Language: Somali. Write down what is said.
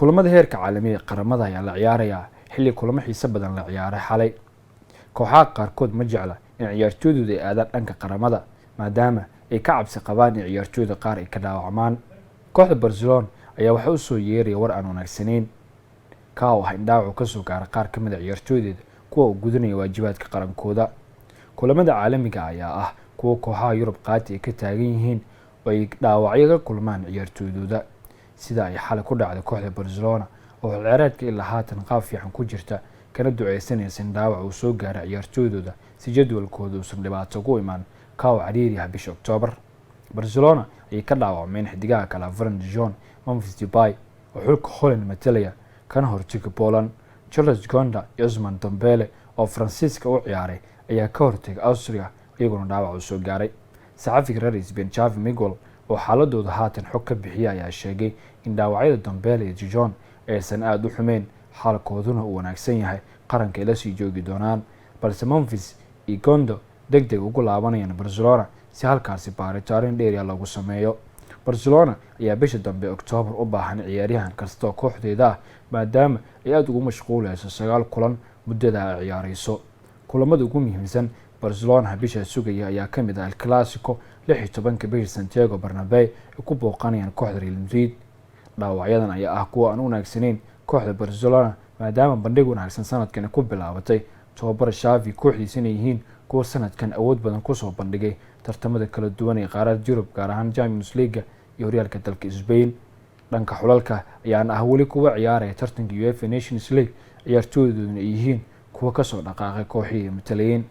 Kulamada heerka caalamiga ee qaramada ayaa la ciyaarayaa xilli kulamo xiise badan la ciyaaray xalay. Kooxaha qaarkood ma jecla in ciyaartooydooda ay aadaan dhanka qaramada, maadaama ay ka cabsi qabaan in ciyaartooyda qaar ay ka dhaawacmaan. Kooxda Barcelona ayaa waxaa usoo yeeraya war aan wanaagsanayn, ka oo ah in dhaawacu kasoo gaara qaar ka mid a ciyaartooydeeda kuwa uu gudanaya waajibaadka qarankooda. Kulamada caalamiga ayaa ah kuwa kooxaha Yurub qaati ay ka taagan yihiin oo ay dhaawacyo ka kulmaan ciyaartooydooda, sida ay xalay ku dhacday kooxda Barcelona oo xilciyaareedka ilaa haatan qaab fiican ku jirta, kana duceysanaysa in dhaawac uu soo gaara ciyaartooydooda si jadwalkooda uusan dhibaato ugu imaan, ka oo cariiri ah bisha Oktoobar. Barcelona ayay ka dhaawacmeen xidigaha kale Frenkie de Jong, Memphis Depay oo xulka Holland matalaya kana hortega Poland, Jules Kounde iyo Ousmane Dembele oo Faransiiska u ciyaaray ayaa ka hortegay Austria, iyaguna dhaawac uu soo gaaray. Saxafiga reer Spain Javi Miguel oo xaaladooda haatan xog ka bixiya ayaa sheegay in dhaawacyada Dembele iyo de Jong aysan aada u xumeyn, xaalkooduna uu wanaagsan yahay, qaranka ay la sii joogi doonaan, balse Memphis iyo Kounde deg deg ugu laabanayaan Barcelona si halkaasi baaritaarин dheeriya loogu sameeyo. Barcelona ayaa bisha dambe Oktoobar u baahan ciyaaryahan kasta oo kooxdeeda ah, maadaama ay aada ugu mashquuleyso 9 kulan muddada ay ciyaareyso. Kulamada ugu muhiimsan Barcelona bishaa sugaya ayaa ka mid ah El Clasico 16-ka bisha Santiago Bernabeu ay ku booqanayaan kooxda Real Madrid. Dhaawacyadan ayaa ah kuwa aan u wanaagsanayn kooxda Barcelona, maadaama bandhig wanaagsan sanadkan ku bilaabatay tababar Xavi kooxdiisa inay yihiin kuwa sanadkan awood badan kusoo bandhigay tartamada kala duwan ee qaarada Yurub, gaar ahaan Champions League iyo horyaalka dalka Spain. Dhanka xulalka ayaana ah weli kuwa ciyaaraya tartanka UEFA Nations League, ciyaartooydooduna ay yihiin kuwa kasoo dhaqaaqay kooxihii matalayeen.